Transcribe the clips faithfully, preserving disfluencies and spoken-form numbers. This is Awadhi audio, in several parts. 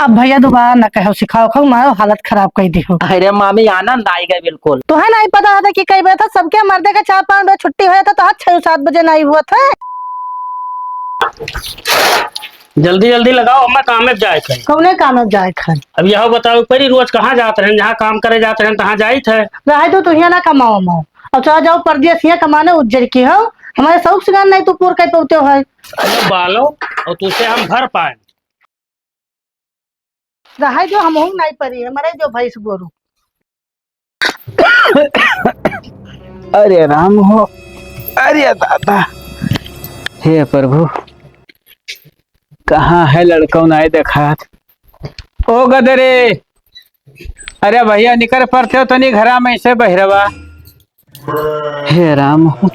अब भैया दोबारा न कहो, सिखाओ खाओ, मारो हालत खराब कर दी हो। अरे मामी, आनंद आइ गए बिल्कुल। तुहे नहीं पता था कि कई बजे था, सबके मर्दे का चार पाँच बजे छुट्टी हो जाता, तो आज छह सात बजे नहीं हुआ था। जल्दी जल्दी लगाओ, हमें कामे पे जाए थे। कौने कामे पे जाए थे? अब यह बताओ परी, रोज कहाँ जात रहे? जहाँ काम करे जात रहे, तहाँ जाई थे। रहे तो तुहिया ना कमाओ माओ, और चला जाओ परदेस, हियाँ कमाने उज्जर की हो। हमारे शौक सिंगार नहीं तू पूर कर पौते हो। अरे बालो, और तुझसे हम भर पाए। रहे जो हमहू नहीं परी है, मरे जो भैंस गोरू। अरे राम हो, अरे दादा, हे प्रभु, कहाँ है लड़कौ, नाई देखात। ओ गदरे, अरे भैया निकर परते हो तनी घरा में से बहिरवा। हे राम हो,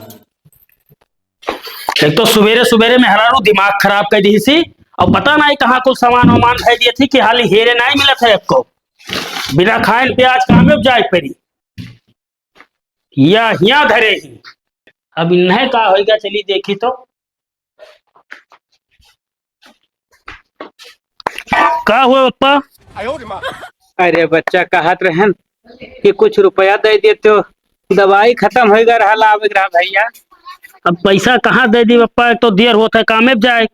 एक तो सुबेरे सुबेरे मेहरारू दिमाग खराब कर दी सी, और पता नहीं कहाँ कुल सामान वामान धर दिए थी कि हाली हेरे नहीं मिलत है एको। बिना खाए पिए आज कामे पे जाए परी। या हियाँ धरे ही। अब इन्हें का होइगा, चली देखी तो। का हुआ पप्पा? अरे बच्चा, कहत रहन कि कुछ रुपया दे देते हो, दवाई खत्म होइगा रहा, लावे रहा भैया। अब पैसा कहाँ दे दी पप्पा, एक तो देर होत है कामे पे जाए।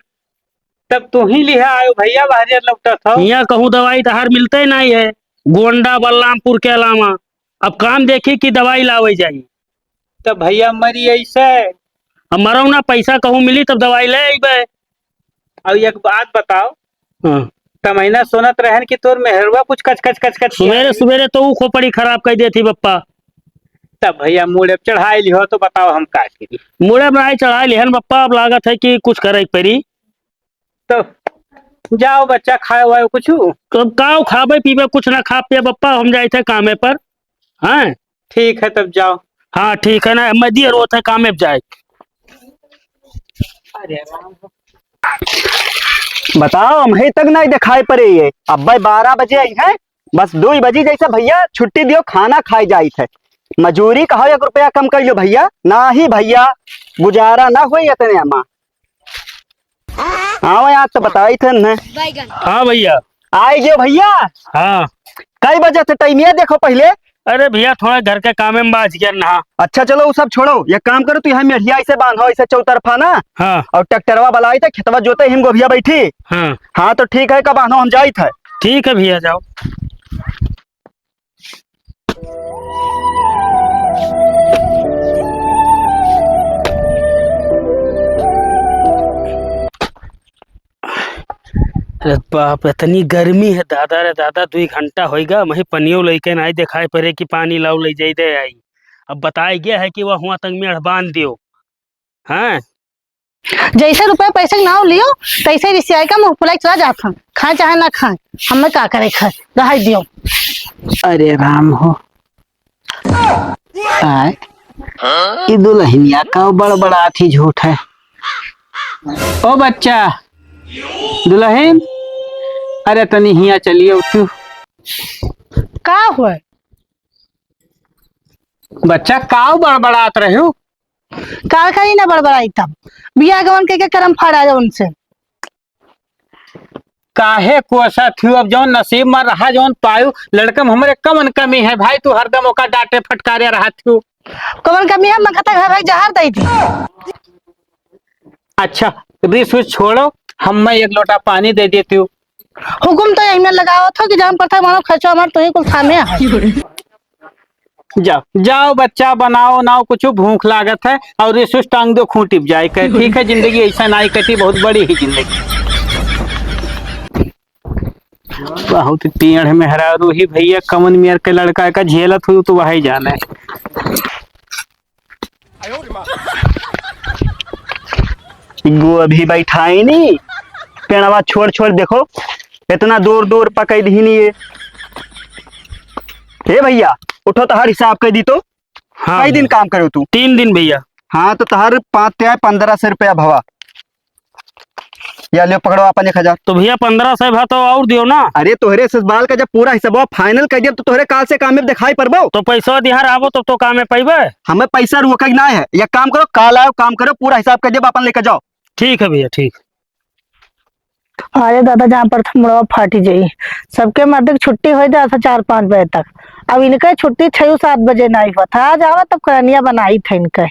तब तू ही लिहा आयो भैया, बाहर लौटत हो। हियाँ कहूँ दवाई तहार मिलते नहीं है, गोंडा बलरामपुर के अलावा। अब काम देखी कि दवाई लावे जाई। तब भैया मरी ऐसे। अब मरौ ना, पैसा कहूँ मिली तब दवाई ले अइबे। अब एक बात बताओ, हाँ। तमैना सुनत रहन कि तोर मेहरवा कुछ कच कच कच कच सुबेरे सुबेरे तो ऊ खोपड़ी खराब कर देती बप्पा। तब भैया मूड़े पे चढ़ाई लिहो तो बताओ हम का करी? मूड़े पे नाई चढ़ाई लिहन बप्पा, अब लागत है कि कुछ करे के पड़ी। तो जाओ बच्चा, खाए वाए कुछ? तो काव खाबे पीबे, कुछ ना खा पिए बप्पा, हम जाए थे कामे पर। हाँ ठीक है, तब जाओ। हाँ ठीक है ना, मैं दिए रोत है कामे पे जाए। अरे राम। बताओ, हम ही तक नहीं दिखाई पड़े ये। अब भाई बारह बजे आई है, बस दो ही बजी जैसे भैया छुट्टी दियो, खाना खाए जाइत है। मजूरी कहो, एक रुपया कम कर लो भैया। ना ही भैया, गुजारा ना होई इतने अमा। हाँ भाई, आज तो बताई थे न। हाँ भैया। आई गयो भैया। हाँ। कई बजे थे टाइम ये देखो पहले। अरे भैया, थोड़ा घर के कामे में बाझ गया ना। अच्छा चलो, वो सब छोड़ो, एक काम करो, तू यहाँ मेढ़िया ऐसे बांधो, ऐसे चौतरफा ना। हाँ। और ट्रैक्टरवा बलाई थे, खेतवा जोते हिम गोभिया बैठी। हाँ। हाँ तो ठीक है, कब बांधो, हम जाई थे। ठीक है भैया, जाओ। अरे बाप, इतनी गर्मी है दादा रे दादा, दुई घंटा होइगा, मही पनियो लइके नाई देखाई पड़े कि पानी लाओ ले जाई दे आई। अब बताए गया है कि वह हुआ तक मेढ़ बांध दियो। हाँ। जैसे रुपये पैसे के नाव लियो, तैसे रिसियाई का मुंह फुलाई चला जात हम। खाए चाहे ना खाए, हमें का करे खाए, रहाई दियो। अरे राम हो। आय, ई दुल्हनिया का बड़बड़ात ही झूठ है। ओ बच्चा, दुल्हन, अरे तनी हिया चलियो तू। का हुआ? बच्चा, काव बड़बड़ात रहू? का करी ना बड़बड़ाई तब? बियाह गवन के, के करम फाड़ा जाए उनसे। काहे कोसत हूँ? अब जौन नसीब में रहा, जौन पायू, लड़के में हमरे कमन कमी है भाई, तू हरदम ओका डांटे फटकारे रहत हूँ। कमन कमी है? मैं कहता घर भाई जहर दे दी। अच्छा, रिस उस छोड़ो, हम मैं एक लोटा पानी दे देती हूँ। हुकुम तो यही में लगाओ था कि जान पड़ता है, मानो खर्चा हमार तो ही कुल थामे है। जाओ, जाओ बच्चा, बनाओ नाओ कुछ, भूख लागत है और रिस उस टांग दो खूंटी पे जाए के। ठीक है, जिंदगी ऐसा नाई कटी, बहुत बड़ी ही जिंदगी। बहुत टेढ़ मेहरारू ही भैया, कमन मेर के लड़का का झेलत हुई तो वही जाने। गो अभी बैठाई नी, पेड़वा छोड़ छोड़ देखो, इतना दूर दूर पकड़ दी नी ये। हे भैया, उठो, तहार हिसाब कर दी तो। हाँ कई दिन भैया। काम करो तू? तीन दिन भैया। हाँ, तो तहार पाँच त्याय पन्द्रह सौ रुपया भवा। या ले पकड़ो अपन एक हजार। तो भैया पन्द्रह सौ भा तो और दियो ना। अरे तोहरे से बाल का जब पूरा हिसाबवा final कर दिया तो तोहरे काल से काम में दिखाई पड़बो। तो पैसा दिहार आबो तब तो काम में पैबे। हमें पैसा रोके के ना है, एक काम करो, काल आओ, काम करो, पूरा हिसाब कर दिया, अपन लेके जाओ। ठीक है भैया, ठीक। अरे दादा, जहाँ पर था मुड़वा फाटी जाई। सबके मर्द के छुट्टी होइ जात है चार पाँच बजे तक, अब इनके छुट्टी छह सात बजे नाहीं होत है। आज आवा तब करनिया बनाई था इनके।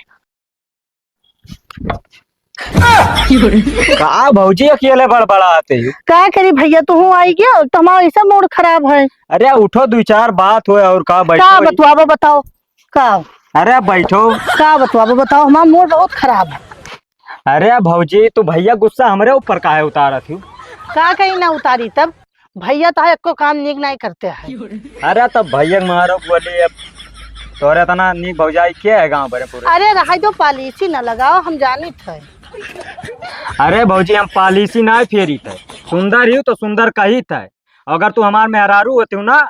का भौजी अकेले बड़बड़ात है? का करी भैया, तुहूँ आई गयो तो हमारा ऐसा मूड खराब है। अरे उठो, दुइ चार बात होए और का, बैठो। का बतवाबो बताओ, का? अरे बैठो। का बतवाबो बताओ, हमारा मूड बहुत खराब है। अरे भौजी, तू भैया गुस्सा हमरे ऊपर काहे उतारत हियो? का कही ना उतारी तब, भैया तो है एको काम नीक नाहीं करते हैं। अरे तब भैया के मारो बोली, अब तोरे इतना नीक भौजाई के है गाँव भरे पूरे? अरे रहाई दो, पालिसी ना लगाओ, हम जानित है। अरे भौजी, हम पालिसी नाहीं फेरित है, सुंदर हियो तो सुंदर कहित है। अगर तू हमार मेहरारू होतियो ना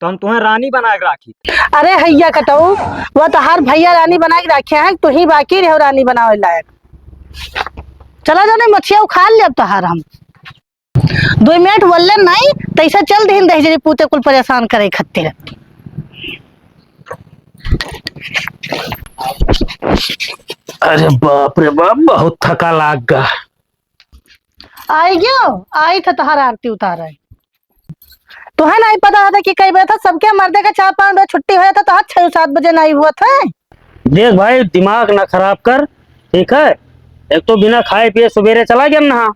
तो हम तुहें रानी बना के राखी। अरे हैया कटऊ, वो तोहार भैया रानी बना के राखे हैं, तू ही बाकी रहो रानी बनावे लायक। चला जाओ, नहीं मछिया उखाड़ ले अब तोहार हम। दो मिनट बोलले नहीं, तैसे चल दिहिन दहिजरी पूते कुल परेशान करे खातिर। अरे बाप रे बाप, बहुत थका लाग गा। आई गयो, आई था तोहार आरती उतारे। तुहे नाहीं पता होता कि कई बजे था, सबके मर्दे के चार पाँच बजे छुट्टी होया था, तोहार छह सात बजे नाहीं हुआ था। देख भाई, दिमाग ना खराब कर, ठीक है? एक तो बिना खाए पिए सुबेरे चला गया ना,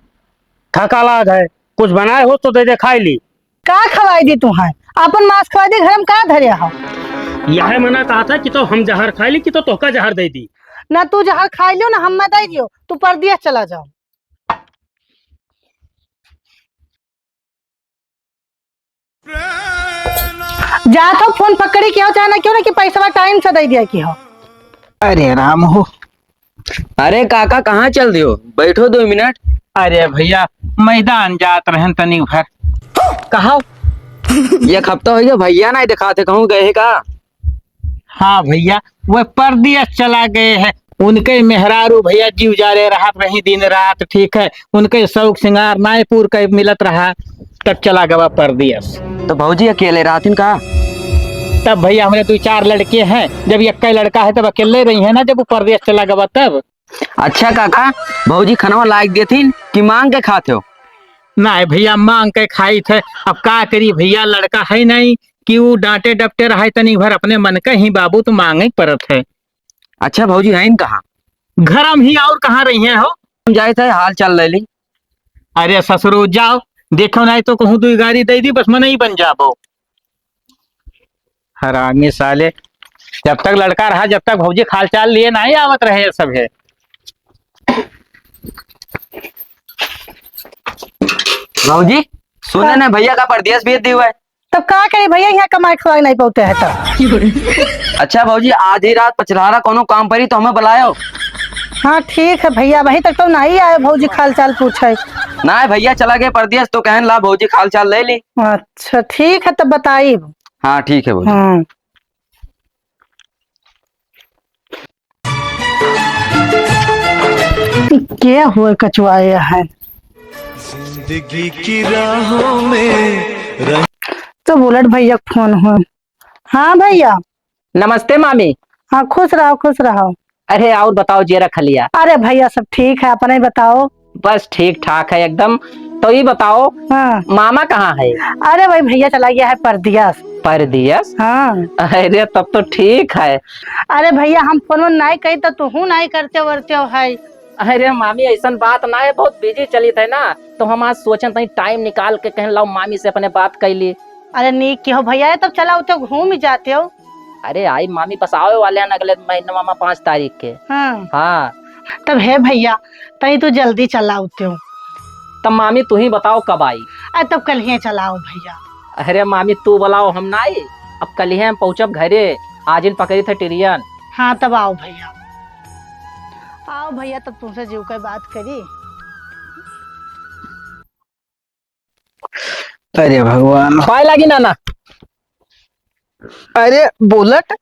थका लाग है, कुछ बनाए हो तो दे दे, खाई ली। का खवाई दी तुहे? अपन मांस खवाई दी, घर में का धरे हो? यह मना कहा था कि तो हम जहर खाई ली कि तो तोहका जहर दे दी। ना तू जहर खाई लियो, ना हम मैं दे दियो, तू परदेस चला जाओ। जात हो फोन पकड़ी किहो, चाहे ना किहो ना कि पैसवा टाइम से दे दिया किहो। अरे राम हो। अरे काका, कहाँ चल दियो? बैठो दो मिनट। अरे भैया, मैदान जात रहन तनी भर। कहाँ? एक हफ्ता हो गया, भैया नाहीं दिखाते, कहूँ गए हैं का? हाँ भैया, वह परदेस चला गए हैं। उनके मेहरारू भैया जीव जारे रहत रही दिन रात, ठीक है, उनके शौक सिंगार नाहीं पूर के मिलत रहा, तब चला गवा परदेस। तो भौजी अकेले रहतिन का? तब भैया हमरे दो चार लड़के हैं, जब यक्का लड़का है तब अकेले रही है ना, जब वो परदेस चला गवा तब। अच्छा काका, भौजी खनवा लायक देथिन कि मांग के खात हो? नाहीं भैया, मांग के खाई थे। अब का करी भैया, लड़का है नाहीं कि वो डांटे डपटे रहे, तनी भर अपने मन के ही बाबू तो मांगे परत है। अच्छा भौजी, हईन कहाँ? घर में ही, और कहाँ रही हैं हो? हम जाए थे, हाल चाल ले ली। अरे ससुरो, जाओ, देखो नाहीं तो कहूँ दुई गारी दे दी, बस मनई बन जाबो। हरामी साले, जब तक लड़का रहा, जब तक भौजी खाल चाल लिए नाहीं आवत रहे ये सब है। भौजी, सुने हाँ। ने भैया का परदेस भेज दियो है। तब का करे भैया, यहाँ कमाए खवाए नाहीं पावते हैं तब। अच्छा भौजी, आधी रात पचरहरा कोनो काम परी तो हमें बुलायो। हाँ ठीक है भैया, अबहीं तक तो नाहीं आए भौजी खाल चाल पूछे। नाहीं भैया चला गए परदेस तो कहन ला भौजी खाल चाल ले ली। अच्छा ठीक है, तब बताई। हाँ ठीक है भौजी। हाँ। के हुए कचुआए हैं? जिंदगी की राहों में रंग तो बुलेट भैया के फोन हो। हाँ भैया। नमस्ते मामी। हाँ, खुश रहो, खुश रहो। अरे, और बताओ जेरा खलिया। अरे भैया, सब ठीक है, अपने बताओ। बस ठीक ठाक है एकदम। तो ये बताओ, हाँ। मामा कहाँ है? अरे भाई, भैया चला गया है परदेस। परदेस? हाँ। अरे, तब तो ठीक है। अरे भैया, हम फोन वोन नाहीं करी तो तुहू नाहीं करते वरते हो है। अरे मामी, ऐसन बात ना है, बहुत बिजी चलित है ना, तो हम आज सोचन तनी टाइम निकाल के कहन लाओ मामी से अपने बात कैली। अरे नीक किहो भैया, तब चला उते घूम ही जाते हो। अरे आई मामी, बस आवे वाले हैं अगले महीने मामा, पाँच तारीख के। हाँ। हाँ। तब हे भैया, तई तू जल्दी चला उते हो। तब मामी तू ही बताओ कब आई? अरे तब कल ही चलाओ भैया। अरे मामी तू बुलाओ, हम ना आई, अब कल ही हम पहुँचब घरे, आज इन पकड़ी थे टिरियन। हाँ तब आओ भैया। आओ भैया, तब तुमसे जीव के बात करी। अरे भगवान। पाए लागी नाना। अरे बुलेट।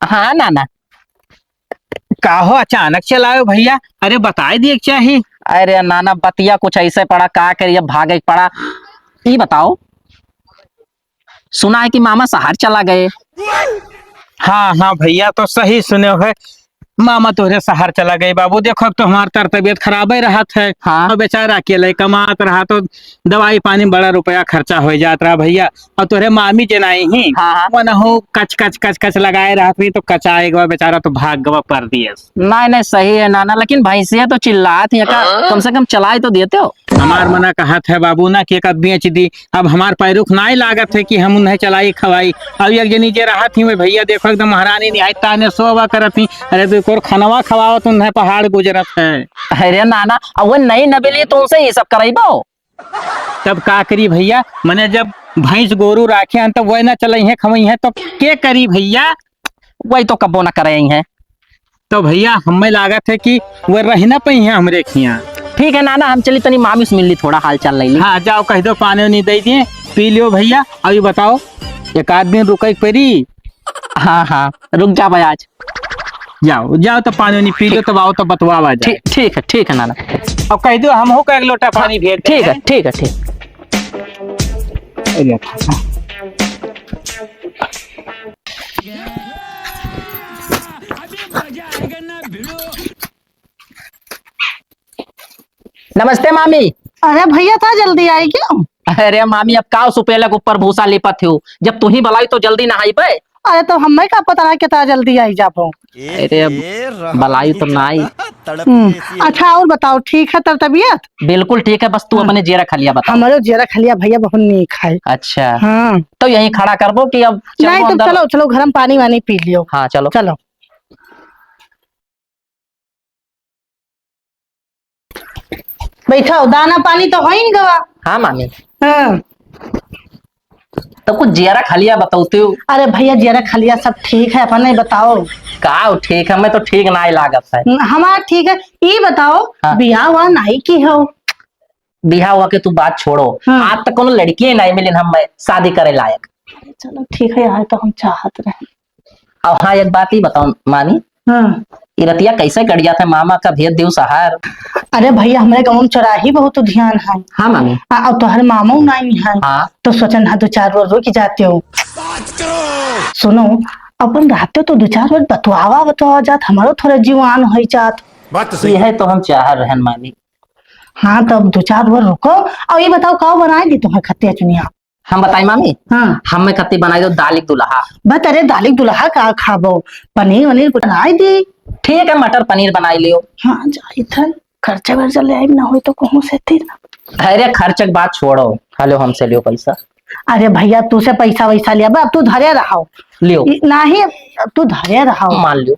हाँ नाना। का हो अचानक चलायो भैया? अरे बताए दिए के चाही। अरे नाना, बतिया कुछ ऐसे पड़ा, का करिए, भागे के पड़ा। ई बताओ, सुना है कि मामा शहर चला गए। हाँ, हाँ भैया, तो सही सुने हो। मामा तोहरे शहर चला गए बाबू, देखो अब तो हमार तर तबियत खराबे रहत है। हाँ। और बेचारा अकेले कमात रहा तो दवाई पानी में बड़ा रुपया खर्चा हो जात रहा भइया। और तोहरे मामी जे नाई ही, हाँ, हाँ। वो नहु कच कच कच कच लगाए रहत रही तो कचा एक बार बेचारा तो भाग गवा परदेस। नहीं, नहीं, सही है नाना, लेकिन भैंसिया तो चिल्लात ही का, हाँ? कम से कम चलाई तो देते हो। हमार मना कहत है बाबू ना कि एक आध बेच दी, अब हमार पैरुख नाई लागत है कि हम उन्हें चलाई खवाई। अब एक जनी जे रहत ही, वे भइया देखो एकदम महारानी निहाई ताने सोवा करत ही। अरे तो एक और खनवा खवाओ तो उन्हें पहाड़ गुजरत है। अरे नाना, अब वो नई नबेली तुमसे ये सब कराइबो? तब का करी भइया, मने जब भैंस गोरू राखे हैं तब वह ना चलई हैं खवई हैं तो के करी भइया? वही तो कब्बो ना करे हैं। तो भइया, हमें लागत है कि वह रह ना पई हैं हमरे खियाँ। ठीक है नाना, हम चली तनी मामी से मिल ली, थोड़ा हाल चाल ले ली। हाँ, जाओ कह दो पानी उनी दे दिए, पी लियो भइया। अभी बताओ, एक आध दिन रुके के पड़ी? हाँ, हाँ, रुक जा भाई आज। जाओ, जाओ तो पानी उनी पी लो, ठीक। तब आओ तो बतवावा जाए। ठीक, ठीक है, ठीक है नाना। अब कह दो हमहू का एक लोटा पानी भेज ठीक है, दें। ठीक है, ठीक। अरे, नमस्ते मामी। अरे भइया, इतना जल्दी आई क्यों? अरे मामी, अब का सुपेला के ऊपर भूसा लिपत हो, जब तू ही बुलाई तो जल्दी ना आई पे। अरे तो हमें का पता रहा कितना जल्दी आई जाबो। अरे अब बुलाई तो ना आई। हम्म, अच्छा और बताओ, ठीक है तर तबियत? बिल्कुल ठीक है, बस तू हाँ। अपने जियरा खलिया बताओ। हमारो जियरा खलिया भइया बहुत नीक है। अच्छा। हाँ। तो यहीं खड़ा करबो कि अब चलो नहीं, तुम अंदर? चलो, चलो घर में पानी वानी पी लियो। हाँ, चलो। चलो। बैठो, दाना पानी तो होइन गवा। हाँ मामी। हाँ। तो कुछ जियरा खलिया बतौते हो? अरे भइया, जियरा खलिया सब ठीक है, अपने बताओ। का ठीक है, मैं तो ठीक नाई लागत है। हमार ठीक है, ई बताओ, हाँ। बियाह हुआ नाई की हो? बियाह हुआ के तू बात छोड़ो, हाँ। आज तक कोनो लड़की नाई मिलिन हम मैं शादी करे लायक। अरे चलो ठीक है यार, तो हम चाहत रहे। अब हाँ, एक बात ही बताओ मामी, हाँ। ई रतिया कैसे कट जात है, मामा का भेज दियो शहर। अरे भइया, हमरे गाँव में चौराही बहुत ध्यान है। हाँ मामी। आ, अब तोहर मामू नाई है, हाँ। तो सोचन है दो चार रोज रुक जाते हो। सुनो, अपन रहते तो दो चार रोज बतवावा, बतवावा जात, हमारो थोड़ा जीवान हो जात। बात तो सही। यह तो हम चाह रहन मामी। हाँ, तो अब दो चार रोज रुको। और ये बताओ, का बनाए दी तुम्हें खत्तिया चुनिया? हम बताई मामी? हाँ। हमें कत्ती बनाई दो दालिक दुल्हा। बत अरे दालिक दुल्हा का खाबो? पनीर वनीर कुछ बनाई दी। ठीक है, मटर पनीर बनाई लियो। हाँ, जाई थन। खर्चा वर्चा ले आई ना होई तो कहूँ से तीन। अरे खर्च के बात छोड़ो। हेलो, हमसे लियो पैसा। अरे भइया, तू से पैसा वैसा लिया बा, अब तू धरे रहो। लियो। ई, नहीं, अब तू धरे रहो। मान लियो।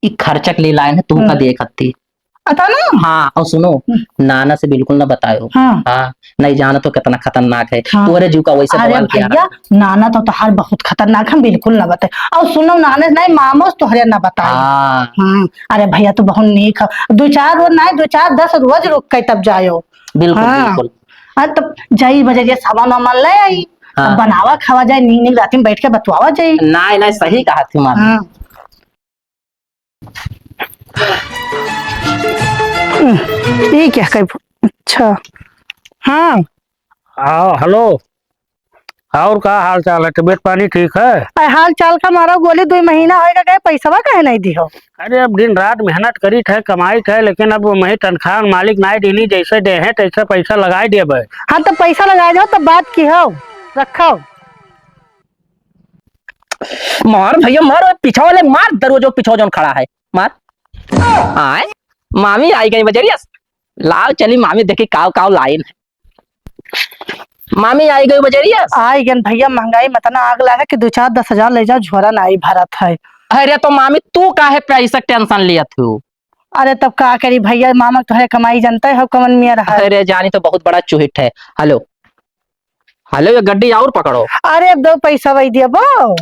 ई खर्च के लिए लाए हैं, तू का हम्म। दे कत्ती। अता ना? हाँ, और सुनो, हम्म। नाना से बिल्कुल ना बतायो। हाँ। हाँ, नहीं जाना तो कितना खतरनाक है। हाँ। तोरे जीव का वैसे अरे बवाल किया भइया, रहा। नाना तो तहार बहुत खतरनाक है, बिल्कुल ना बताए। और सुनो, नाना नहीं, मामो से तोहरे ना बताए। हाँ। हाँ, अरे भइया, तू बहुत नीक है। दो चार रोज ना, दो चार, दस रोज रुक के तब जायो। बिल्कुल, हाँ। बिल्कुल। हाँ, तब जाई बजरिया सामान वामान ले आई। हाँ। अब बनावा खावा जाए, नीक नीक रात में बैठ के बतवावा जाए। नहीं, नहीं, सही कहा थी मामी। हाँ। ये क्या कही? अच्छा, हाँ। हाँ, हेलो। और का हाल चाल है? तबीयत पानी ठीक है? अरे, हाल चाल का मारो गोली, दो महीना होएगा, गए पैसवा काहे नहीं दिहो? अरे, अब दिन रात मेहनत करीत है, कमाइत है, लेकिन अब वही तनख्वाह मालिक नाई देनी, जैसे देहे तैसे पैसा लगाई देबे। हाँ, तो पैसा लगाई जाओ, तब बात की हो, रखो। मार भइया मार, ओए पीछा वाले मार, दरवाजो पीछा जौन खड़ा है, मार। आए, मामी आई गई बजरिया से। लाओ चली मामी, देखी काव काव लाइन है। मामी आई गई बजरिया से। आई गन भइया, महंगाई में इतना आग लागे कि दो चार दस हजार ले जाओ, झोरा नाई भरत है। अरे तो मामी तू काहे पैसा टेंशन लियत हो? अरे तब का करी भइया, मामा तोहरे कमाई जनते हो कवन मियर है। अरे जानी तो बहुत बड़ा चुहिट है। हेलो, हेलो, ये गड्डी और पकड़ो। अरे अब दो पैसा वही देबो।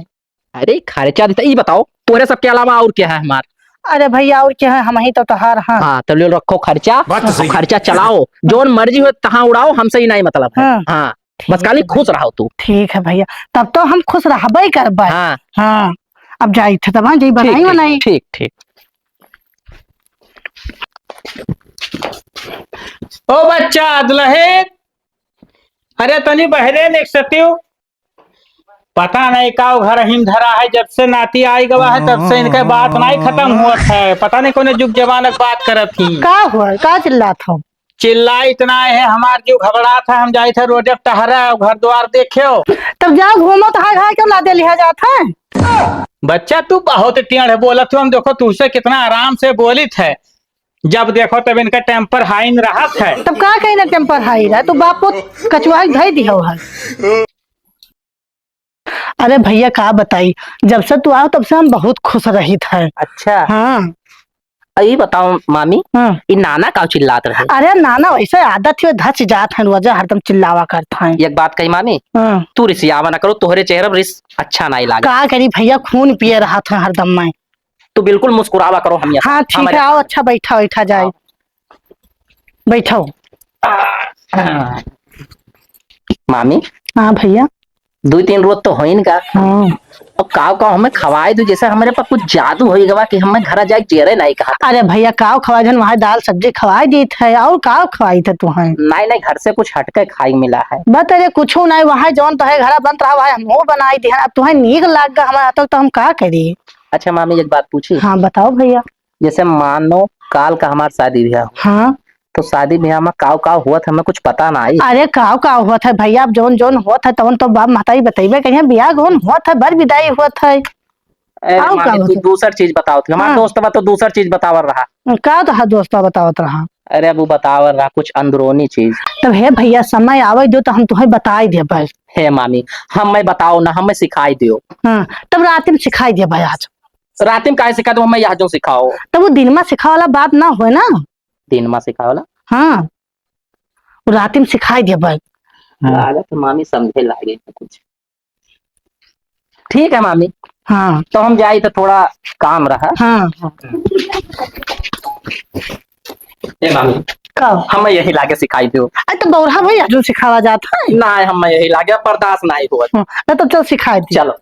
अरे खर्चा देता, ई बताओ तोरे सबके अलावा और क्या है हमार? अरे भइया और क्या है, हम ही तो तोहार हाँ। हाँ, तो ले रखो खर्चा, बात तो सही है। खर्चा चलाओ, जौन मर्जी हो तहाँ उड़ाओ, हमसे ही नहीं मतलब है। हाँ। हाँ, बस ठीक खाली है खुश भइया। रहो तू। ठीक है भइया, तब तो हम खुश रहबे करबे। हाँ। हाँ, अब जाई थे तब, हाँ, जाई ठीक, बनाई ठीक, बनाई। ठीक, ठीक। ओ बच्चा दुल्हन, अरे तनी बहरे देख सतियो। पता नहीं का घर हिम धरा है, जब से नाती आई गवा है, तब से इनके बात नहीं खतम हुआ है। पता नहीं कौन जुग जमाना के बात करत ही। का हुआ? का चिल्लात हो? चिल्ला इतना है, हमार जो घबरात है, हम जाइत है रोड टहरा, घर द्वार देख्यो। तब जाओ घूमो, तो हाय हाय क्यों लादे लिहा जात है? बच्चा, तू बहुत टेढ़ बोलत हो। हम देखो तुझसे कितना आराम से बोलित है, जब देखो तब इनका temper high न रहत है। तब का कही ना temper high रहा, तू बाप पुत कचुआ के धई दिहो है। अरे भैया का बताई, जब से तू आओ तब से हम बहुत खुश रहित है। अच्छा। हाँ। अ, ई बताओ मामी, हाँ। ई नाना का चिल्लात रहे? अरे नाना वैसे आदत है, धच जात है, रोजा हरदम चिल्लावा करत है। एक बात कही मामी, हाँ। तू रिसियावा ना करो, तोहरे चेहरे पर रिस अच्छा नहीं लागे। का करी भैया, खून पिए रहत है हरदम मैं। तू बिल्कुल मुस्कुरावा करो हम यहाँ। हाँ, ठीक है, आओ, अच्छा, बैठा, बैठा जाए। हाँ। बैठो। मामी। हाँ भैया। दुई तीन रोज तो होइन का। हाँ। अब काव काव हमें खवाए दो, जैसे हमरे पर कुछ जादू होई गवा कि हमें घरा जाए जेरे नहीं कहा। अरे भैया, काव खवाए, जन वहाँ दाल सब्जी खवाए दीत है, और काव खवाई थे तुहैं? नहीं, नहीं, घर से कुछ हटके खाई मिला है। बस अरे कुछ नहीं, वहाँ जौन तो है घरा बनत रहा, वहाँ हमहू बनाई दिहन। अब तुहैं नीक लाग गा हमारा हाथों, तो हम का करी? अच्छा मामी, एक बात पूछी? हाँ, बताओ भैया। जैसे मानो काल का हमार शादी ब्याह हो, हाँ। तो शादी ब्याह में काव काव हुआ था, हमें कुछ पता ना आई। अरे काव काव हुआ था भैया, अब जौन जौन हुआ था तौन तो बाप महतारी बतैबे करिए, ब्याह गौन हुआ था, बर विदाई हुआ था। अरे और का मामी, तू होता? दूसर चीज बतावत रही। हमार हाँ। दोस्तवा तो दूसर चीज बतावर रहा। का तो हा दोस्तवा बतावत रहा? अरे, अब वो बतावर रहा कुछ अंदरूनी चीज। तब हे भैया, समय आवे दो तो हम तुहैं बताई देबै। हे मामी, हमें बताओ ना, हमें सिखाई दियो। हाँ, तब रात में सिखाई देबै आज। रात में काहे सिखाई दो, हमें यहाँ जो सिखाओ। तब वो दिन में सिखावे वाला बात ना होए ना। दिन में सिखावे वाला? हाँ, वो रात में सिखाई देबै। हाँ। लागत मामी समझे लागे कुछ। ठीक है मामी। हाँ। तो हम जाई तो थोड़ा काम रहा। हाँ, हाँ। ए मामी, का? हमें यही लागे सिखाई दो। अरे तो बौरहा भैया जो सिखावा जात है। ना, हमें यही लागे, बर्दाश्त नहीं हुआ। हाँ, ना तो चल सिखाई दे। चलो।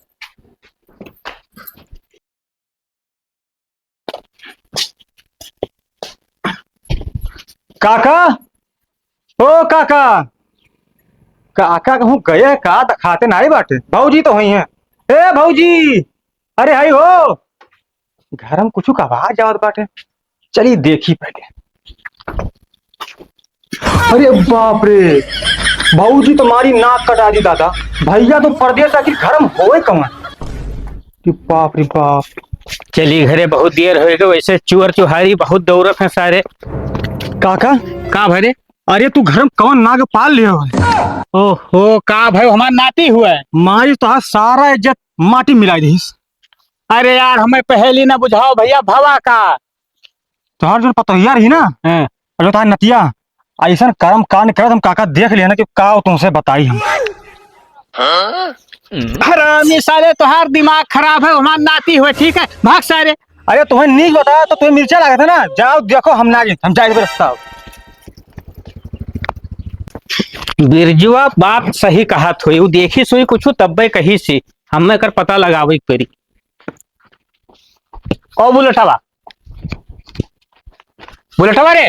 काका, ओ काका, काका कहूँ गए का, देखाते नाई बाटे। भौजी तो हुई हैं। ए भौजी, अरे हाय हो, घर में कुछ का आवाज आवत बाटे, चली देखी पहले। अरे बाप रे, भौजी तुम्हारी नाक कटा दी दादा। भैया तो परदेस, आखिर घर में होए कौन? कि बाप रे बाप। चली घरे, बहुत देर होए गए, वैसे चुअर चुहारी बहुत दौड़त हैं सारे। काका? का भरे? अरे तू घर में कौन नाग पाल लियो है? ओहो, का भाई हमार नाती हुआ है? मारी तो आज सारा इज्जत माटी मिलाई दीस। अरे यार, हमें पहेली ना बुझाओ भैया, भवा का? तोहार जो पतोहिया रही ना, हाँ। और जो तोहार नतिया, ऐसन कर्म कांड करत हम काका देख लिया ना कि का तुमसे बताई हम। हरामी साले, तोहार दिमाग खराब है, हमार नाती हुए, ठीक है, भाग सारे। अरे तुम्हें नीक बताया तो तुम्हें मिर्चा लागत है ना, जाओ देखो हम ना गए, हम जाए रस्ता। बिरजुआ बात सही कहत होई, उ देखी सुई कुछ तब्बे कही सी, हमें कर पता लगावे के पड़ी। ओ बुलेटवा, बुलेटवा रे।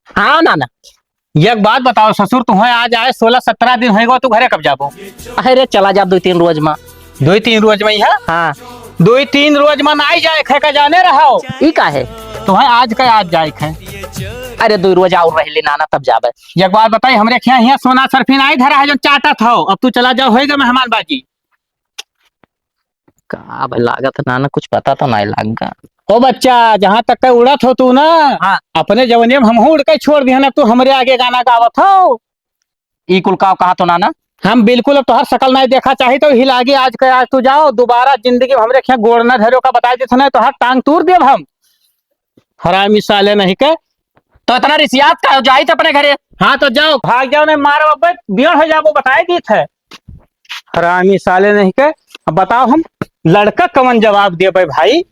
हाँ नाना। एक बात बताओ ससुर, तुम्हें आज आए सोलह सत्रह दिन होएगा, तू घरे कब जाबो? अरे चला जाब दो तीन रोज मा। दो तीन रोज मा ही है? हाँ। दो तीन रोज मा ना आई जाए खे का जाने रहो। ई का है? तुम्हें आज का आज जाए खे। अरे दो रोज और रह ले नाना, तब जाबे। एक बात बताई, हमरे ख्या हियाँ सोना सरफी नाई धरा है जो चाटत हो। अब तू चला जाओ, होएगा मेहमान बाजी। का अब लागत ना, ना कुछ पता तो नहीं लग गा। ओ बच्चा, जहाँ तक के उड़त हो तू ना, हाँ। अपने जवनिया में हमहू उड़ के छोड़ दिहन, अब तू हमरे आगे गाना गावत हो। ई कुल का कहा तो नाना? हम बिल्कुल अब तोहर शकल नहीं देखा चाही, तो हिलागी आज के आज तू जाओ, दोबारा जिंदगी में हमरे खें गोड़ न धरो का बताई देत नहीं, तोहर टांग तूर देब हम। हरामी साले नहीं के। तो इतना रिसियात का हो, जाई तो अपने घरे। हाँ तो जाओ, भाग जाओ, नहीं मारो अब्बे, बियड़ हो जाबो, बताई देत है। हरामी साले नहीं के। अब बताओ हम लड़का कवन जवाब देबे भाई?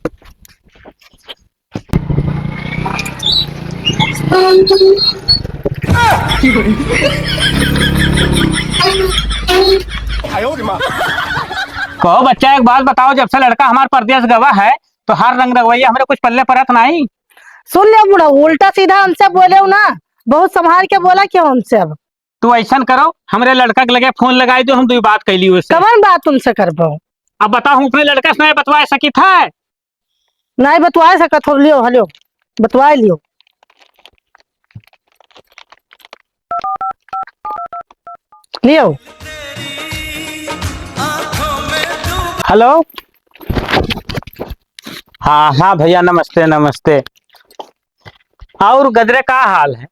कहो बच्चा, एक बात बताओ, जब से लड़का हमार परदेस गवा है, तो हर रंग रंगवैया हमरे कुछ पल्ले परत नहीं। सुन ले बूढ़ा, उल्टा सीधा हमसे बोले हो ना, बहुत संभाल के बोला क्यों हमसे अब। तू ऐसन करो, हमरे लड़का के लगे फोन लगाई दो, हम दुई बात कैली उससे। कवन बात उनसे करबो? अब बताओ, हम अपने लड़का से नहीं बतवा सकित है? नहीं बतवा सकत हो, लियो, हेलो, बतवा लियो, लियो। हेलो, हाँ, हाँ भैया, नमस्ते, नमस्ते। और गदरे का हाल है?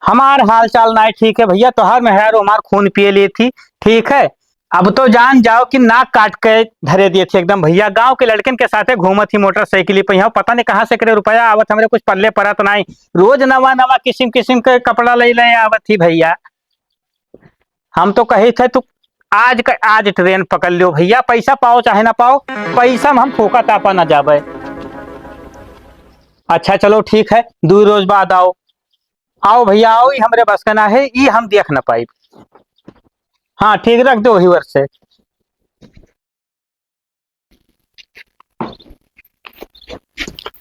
हमार हाल चाल नाई ठीक है भैया, तोहार मेहरारू हमार खून पिए लिए थी, ठीक है। अब तो जान जाओ कि नाक काट के धरे दिए थी एकदम भैया। गांव के लड़कन के साथे घूमत ही मोटरसाइकिल पे, यहाँ पता नहीं कहाँ से करे रुपया आवत, हमरे कुछ पल्ले परत नाई। रोज नवा नवा किस्म किस्म के कपड़ा ले ले आवत ही भैया। हम तो कही थे तू आज का आज ट्रेन पकड़ लियो भैया, पैसा पाओ चाहे ना पाओ, पैसा में हम फोका तापा ना जाबे। अच्छा चलो ठीक है, दो रोज बाद आओ। आओ भैया आओ, ई हमरे बस का ना है, ई हम देख ना पाइब। हाँ ठीक, रख दो वही वर्ष से।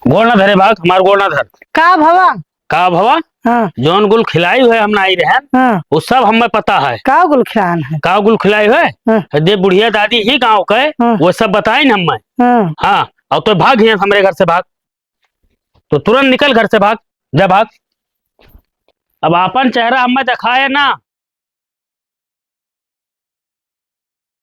गोड़ ना धरे भाग, हमार गोड़ ना धर। का भवा? का भवा? हाँ। जौन गुल खिलाई हुए हम ना आई रहन, हाँ। वो सब हमें पता है। का गुल खिलान है? का गुल खिलाई हुए? हाँ। दे बुढ़िया दादी ही गांव के, हाँ। वो सब बताइन हमें। हाँ। हाँ, और तो भाग हियां से, हमरे घर से भाग। तो तुरंत निकल घर से, भाग, जा भाग। अब आपन चेहरा हमें दिखाए ना,